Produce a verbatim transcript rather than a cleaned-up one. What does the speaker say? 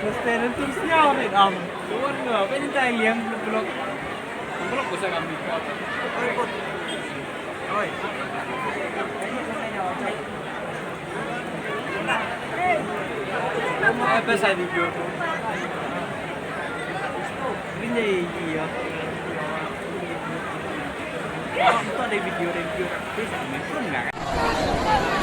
Stay dan tu siau ni am. Tuan ke apa ni tai liang blok. Blok ko sa kami. Oi. Eh, best I video. Ini iya. Itu ada video, ada video. Bisa main pun nggak?